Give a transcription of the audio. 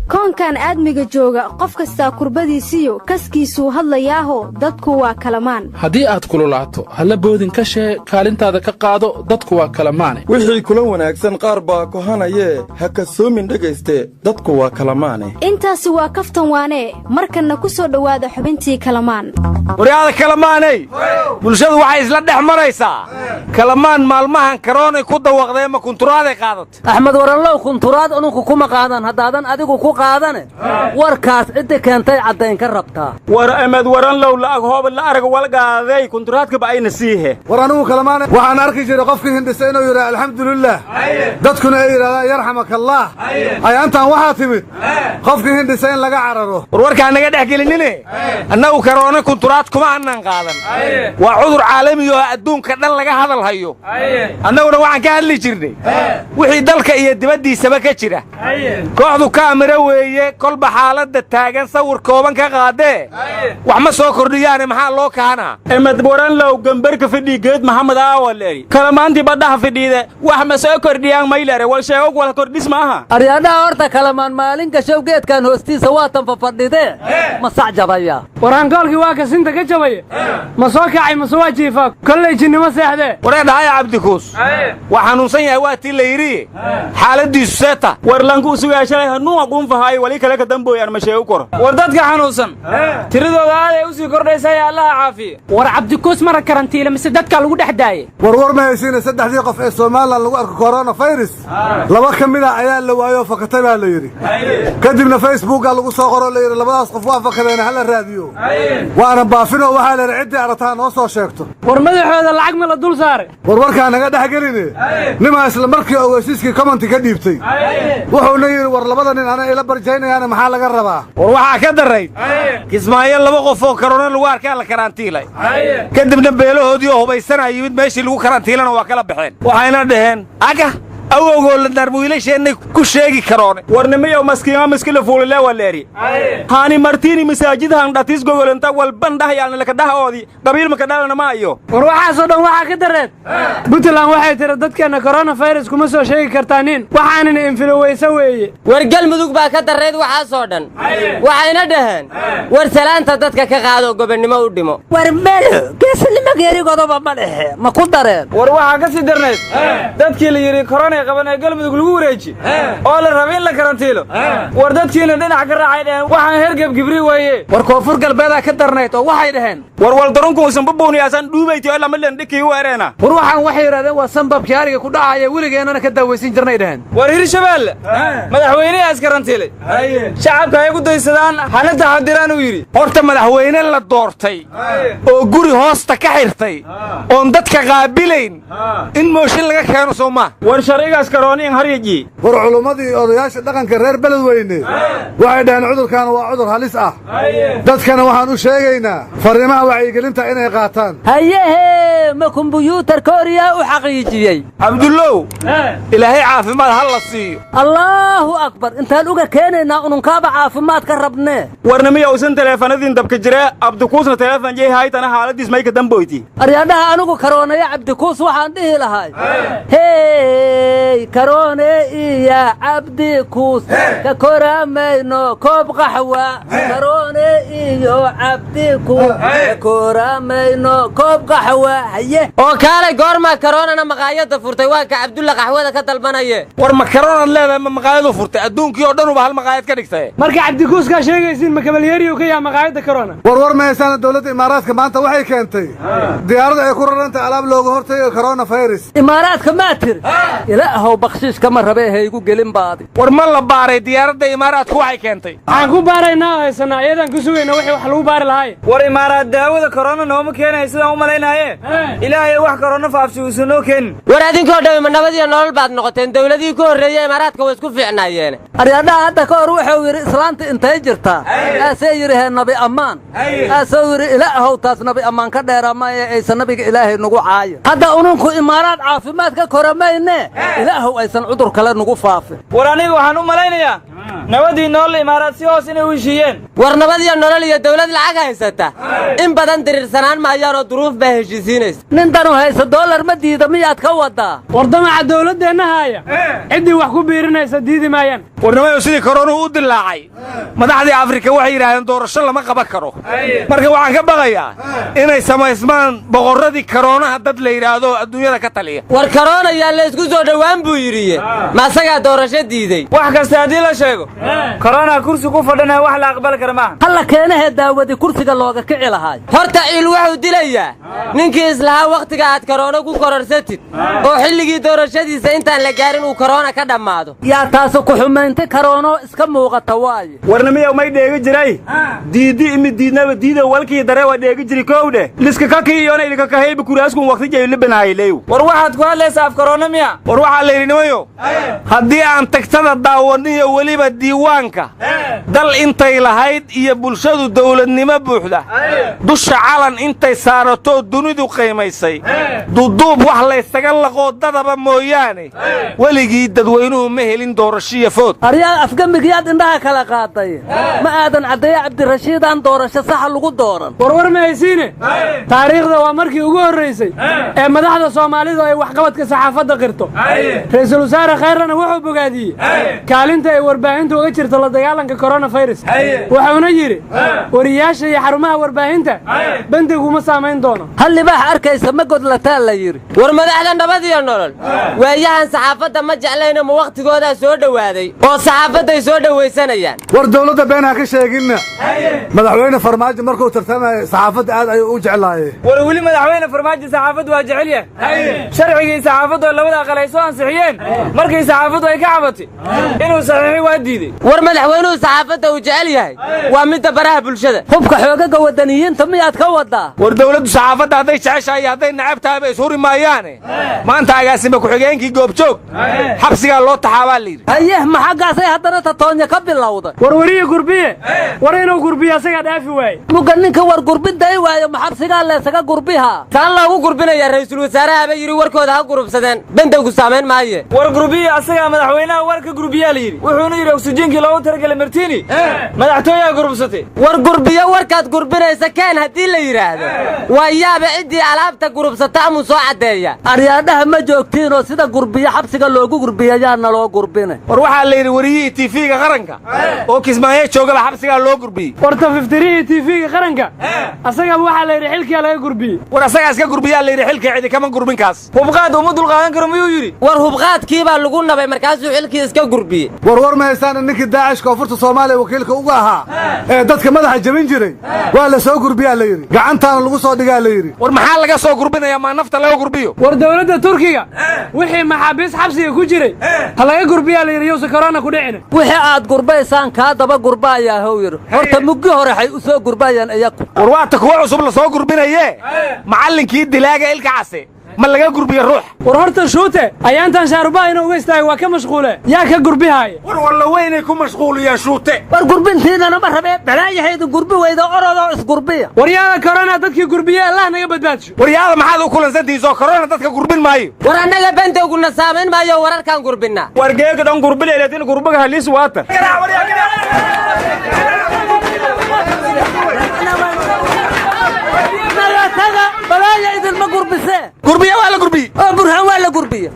Koonkan aadmiga jooga, qof kastaa kurbadiisiyo kaskiisuu hadlayaaho, dadku waa kalamaan. Haddii aad kululaato, halla boodin ka shee, kaalintaada ka qaado, dadku waa kalamaane. Wixii kula wanaagsan qaar baa kohanayee, ha kasoomin dhegayste, dadku waa kalamaane. Intaasi waa kaftan waanee. Markanna ku soo dhowaada xubintii Kalamaan. Waryaada Kalamaaney, bulshadu waxay isla dhex maraysaa, Kalamaan maalmahan karoonay ku dawaqdee, ma kunturaaday qaadatay? Axmed Waranlow, kunturaad ununku kuma qaadan. Haddaadan adigu ku qaadane, warkaas ciddi keentay caddayn ka rabtaa. War Axmed Waranlow, la'ag hooba la arag walgaaday, kunturaadkaba ayna siihe. War anigu Kalamaane waxaan arki jiray qofkii hindhisa inuu yidhaha "Alxamdulillaah", dadkuna ay yidhahdaan "Yarxamakallaah". Ayaantan waxaa timid qofkii hindhisa in laga cararo. War warkaa naga dhex gelinine, annagu karoona kunturaad kuma annaan qaadan. Waa cudur caalami oo adduunka dhan laga hadal hayo. Annaguna waxaan ka hadli jirnay wixii dalka iyo dibaddiisaba ka jira. Kooxdu kaamira weeye, kolba xaaladda taagan sawir kooban ka qaadee, wax ma soo kordhiyaane, maxaa loo kahanaa? Emad Waranlow, gambarka fidhii geed Maxamed aawaleeri, Kalamaantii badhaha fidhiide, wax ma soo kordhiyaan maylere, wal sheego wal kordhis maaha. Aryaadhaha, horta Kalamaan maalin gashow geedkan hoostiisa waatan fafadhidee, ma sac jabaya? Waraankoolkii waa kasinta ka jabaya, ma soo kacay mase waa jiifaa? Kollay jinnimo seexdee. Waree dhahaya, Cabdikuus waa xanuunsan yahay, waa tii la yidhi, xaaladdiisu seeta? War lanku usugaashalay hanuun aquunfahaay, wali kale ka dambooyaan ma sheego koro. War dadka xanuunsan tiradooda aaday u sii kordhaysay, Allaha caafiye. War Cabdikuus mara karantiila mise dadkaa lagu dhex daayey? Warwar ma haysiina, saddexdii qof ee Somalilan lagu arko coronavirus, laba ka mid a ayaa la waayoo fakatay baa la yidhi. Kadibna Facebooka lagu soo qoroo la yidhi labadaas qof waa fakadeen, hala raadiyo. Waana baafinoo waxaa la yidhi ciddii aragtaa noo soo sheegto. War madaxooda lacag ma la dul saaray? Warwarkaa naga dhex geline, nimaa isla markii ogeysiiskii comment ka dhiibtay, wuxuuna yidhi: "War labada nin ana ila barjaynayaana, maxaa laga rabaa?" War waxaa ka darrayd, Kismaayo laba qof oo karoona lagu arkaa la karantiilay. Kadibna beelahoodii oo hubaysanaa yimid meeshii lagu karantiilana, waa kala baxeen, waxayna dhaheen aga awowgoo la daarmuwiilasheennay ku sheegi karoone. Warnimiyow, maskiima miskila fuulile waleeri haani martiini masaajidhan dhatis gogolanta walban dhahyaalna lakadhahoodi qabiilma kadhalana maayo. War waxaasoo dhan waxaa ka dareed, Puntland waxay tiri dadkeenna coronavirus kuma soo sheegi kartaa nin, waxaanina influenza weeye. War Galmudug baa ka darrayd waxaasoo dhan, waxayna dhaheen: "War salaanta dadka ka qaadoo gobonnimo u dhimo." War melo geesinimo geerigoodaba ma dhexe, ma ku dareen? War waxaa ka sii darnayd dadkii la yidhi koronay qaban ee Galmudug lagu wareeji oo la raba in la karantiilo. War dadkiina dhinac ka raacay dhaheen waxaan hergeb gibri weeye. War Koonfur Galbeedaa ka darnayd oo waxay dhaheen: War waldarunkuusan bubuuniyaasan dhuubayti oo lama lendhikii u ereena. War waxaan waxay yidhahdeen waa sanbabkii ariga ku dhacaya, weligeennana ka daawaysan jirnay dhaheen. War Hirshabeelle madaxweynehaa iskarantiilay, shacabka hay ku daysadaan hana taxadiraan uu yidhi. Horta madaxweyne la doortay oo guri hoosta ka xirtay oon dadka qaabilayn in mooshin laga keeno, soo maa? War sharcigaas karooniin haryaji. War culummadii odayaasha dhaqanka reer Beledweyne waxay dhaheen cudurkan waa cudur halis ah, dadkana waxaan u sheegaynaa farriimaha wacyigelinta inay qaataan. Hayehe, ma kumbuyuutarka oriyaa u xaqiijiyey? Cabdullow, Ilaahay caafimaad ha la siiyo. Allaahu akbar, intaan uga keenaynaa ununkaaba caafimaad ka rabnee. Warnimiyow, usan taleefanadiin dabka jire, Abdikuusna taleefon jey haytana, xaaladiis mayka damboyti? Aryaadhaha, anigu karoonayo Cabdikuus waxaan dhihi lahay: "Hey karoone iya Cabdikuus, ka koramayno koob qaxwa. Karoone iyo Cabdikuus, ka koramayno koob qaxwa." Haye. Oo kaalay, goormaa karoonana maqaayadda furtay? Waa ka Cabdulla qaxwada ka dalbanaye. War ma karoonad leedahay? Ma maqaayadu furtay? Adduunkii oo dhan uba hal maqaayad ka dhigtay. Marka Cabdikuuskaa sheegaysiin, ma kabalyeeriyu ka yaha maqaayadda corona? Warwar ma haysaana, dowladda Imaaraadka maanta waxay keentay diyaarada ay ku rarantay alaab looga hortagayo coronavirus. Imaaraadka maa tir? Ilaahow, bakshiish kama rabee, haygu gelin baadi. War ma la baaray diyaaradda Imaaraadku waxay keentay? Waxaan ku baaraynaa oo haysanaa, iyadaan ku sugayna wixii wax lagu baari lahaay. War Imaaraad daawada korona nooma keenaya sidaan u malaynaaye, Ilaahay wax korona faafsi uusan noo keenin. War adinkoo dhami ma nabad iyo nolol baad noqoteen? Dawladihii ku horreeyey Imaaraadka way isku fiicnaayeen. Aryaadhaha, hadda ka hor wuxuu yidhi islaanta intay jirtaa, aasee yidhi hee nabi ammaan, aasuu yidhi Ilaahow, taas nabi ammaan ka dheera maya, aysan nabiga Ilaahay nugu caayin. Hadda ununku Imaaraad caafimaad ka kora mayne, Ilaahow aysan cudur kale nugu faafin. War aniga waxaan u malaynayaa nabadii nolol Imaaraad si hoos inay u heshiiyeen. War nabad iyo nolol iyo dawlad lacag haysata in badan diriirsanaan maayaanoo duruuf baa heshiisiinaysa. Nin danu haysa doolar ma diida miyaad ka wadaa? War damaca dawladdeenna haaya ciddii wax ku biirinaysa diidi maayaan. Warnimayo, sidii koronuhu u dilaacay, madaxdii Afrika waxay yidhaahdeen doorasho lama qaban karo. Marka waxaan ka baqayaa inay samaysmaan boqorradii karoonaha, dad la yidhaahdo adduunyada ka taliya. War karoona yaa la isku soo dhowaan buu yidhiye, ma asagaa doorasho diidey? Wax kasta haddii la sheego, korona kursi ku fadhanaya wax la aqbali kara maaha. Halla keenahee daawadii kursiga looga kici lahaay. Horta ciil wuxuu dilayaa ninkii islahaa wakhtiga aad karoona ku kororsatid oo xilligii doorashadiisa intaan la gaarin uu karoona ka dhammaado. Yaa taasu ku xumaynta karoonoo iska muuqata waaye. Warnamiyow, may dheegi jiray diidi imi diidnaba diida walkii dare waa dheegi jiri kowdhe liska kakiyona ilikakahayba kuraaskun waqti jaylibanahaylew. War waxaad ku hadlaysaa af karoona miya? War waxaa la yidhi, nimayo, haddii aan tagtada daawaniyo weliba diiwaanka dal intay lahayd iyo bulshadu dawladnimo buuxda, dusha calan intay saaratoo dunidu qiimaysay, duduub wax laysaga laqoo dadaba mooyaane, weligii dadweynuhu ma helin doorashiya food. Aryaa, afgembigiyaad indhaha kala qaaday? Ma aadan caddeeye Cabdirashiidaan doorasho saxa lagu dooran. Warwar ma haysiine, taariikhda waa markii ugu horraysay ee madaxda Soomaalidu ay waxqabadka saxaafadda qirto. Ra'iisul wasaare Khayrana wuxuu bogaadiyey kaalinta ay warbaahintu uga jirto la dagaalanka koronafayras, wuxuuna yidhi wariyaasha iyo xarumaha warbaahinta bandiguma saamayn doono. Hal libaax arkaysa ma godlataa la yidhi. War madaxda Nabad iyo Nolol waayahan saxaafadda ma jeclayno, ma wakhtigoodaa soo dhowaaday oo saxaafadday soo dhowaysanayaan? War dawladda been ha ka sheeginna. Madaxweyne Farmaajo markuu tartamayay saxaafadda aad ayuu u jeclaayey. War weli madaxweyne Farmaajo saxaafaddu waa jecel yahay. Sharcigii saxaafaddu oo labada aqal ay soo ansixiyeen, markii saxaafaddu ay ka cabatay inuu saxiixi waa diidey. War madaxweynuhu saxaafadda uu jecel yahay waa midda baraha bulshada. Hubka xoogaga waddaniyiinta miyaad ka wadaa? War dawladdu saxaafadda hadday jeceshahay iyo hadday necab tahayba ishuri maayaane, maanta agaasima ku-xigeenkii Goobjoog xabsigaa loo taxaabaa la yidhi. Hayeh, maxaggaasay haddana tatoonyo ka bilowday? War weriye Gurbiye war inuu gurbiyo asagaa dhaafi waaye. Mugga ninka war gurbiday waayo, maxabsigaa leesaga gurbiha? Taan loogu gurbinayaa, ra'iisul wasaarahaaba yidhi warkooda ha gurubsadeen, bandowgu saamayn maaye. War Gurbiye asagaa madaxweynaha war ka gurbiyaa la yidhi, wuxuuna yidhi oksijiinkii loogu talagelay Martiini madaxtooyaa gurubsatay. War Gurbiyo, warkaad gurbinaysa keen haddii la yidhaahdo, waa yaaba ciddii alaabta gurubsata amuu soo caddeeya. Aryaadhaha, ma joogtiinoo sida Gurbiyo xabsiga loogu gurbiya yaana loo gurbine. War waxaa la yidhi wariyihii TV-ga Qaranka oo Kismaayo joogaba xabsigaa loo gurbiyey. War tafiftirihii TV-ga Qaranka asagaba waxaa la yidhi xilkiyaa laga gurbiyey. War asagaa iska gurbiyaa la yidhi xilka, cidi kama gurbinkaas. Hubqaad uma dulqaadan karo miyuu yidhi? War hubqaadkiibaa lagu nabay, markaasuu xilkii iska gurbiyey. War war ma haysaana, ninkii Daacish koonfurta Soomaaliya wakiilka uga ahaa ee dadka madaxa jebin jiray waa la soo gurbiyaa la yidhi, gacantaana lagu soo dhigaa la yidhi. War maxaa laga soo gurbinayaa? Maa nafta laga gurbiyo? War dawladda Turkiga wixii maxaabiis xabsiga ku jiray ha laga gurbiyaa la yidhi, yuusa korona ku dhicin. Wixii aad gurbaysaan kaa daba gurbaayaa how yidhi. Horta muggi hore xay u soo gurbayaan iyaku. War waata kuwa cusub la soo gurbinaye, macallinkii dilaaga Ilka Case ma laga gurbiye ruux? War horta Shuute ayaantan shaarubaha inuu uga istaago waa ka mashquule, yaa ka gurbihaaya? War walla weynay ku mashquuliyaan Shuute. War gurbintiinana ma rabee, balaayahaydu gurbi weyda, orodoo isgurbiya. War yaada korona dadkii gurbiye Allah naga badbaadsho. War yaada, maxaad u kulansantihiin? Soo korona dadka gurbin maayo. War annaga bandowguna saamayn maayo, wararkaan gurbinnaa. War geega dhan gurbileeletin gurbaga haliis waata. Nagataga, balaaya idinma gurbisee. Gurbiya waa la gurbiye. Oo Burhaan waa la gurbiye.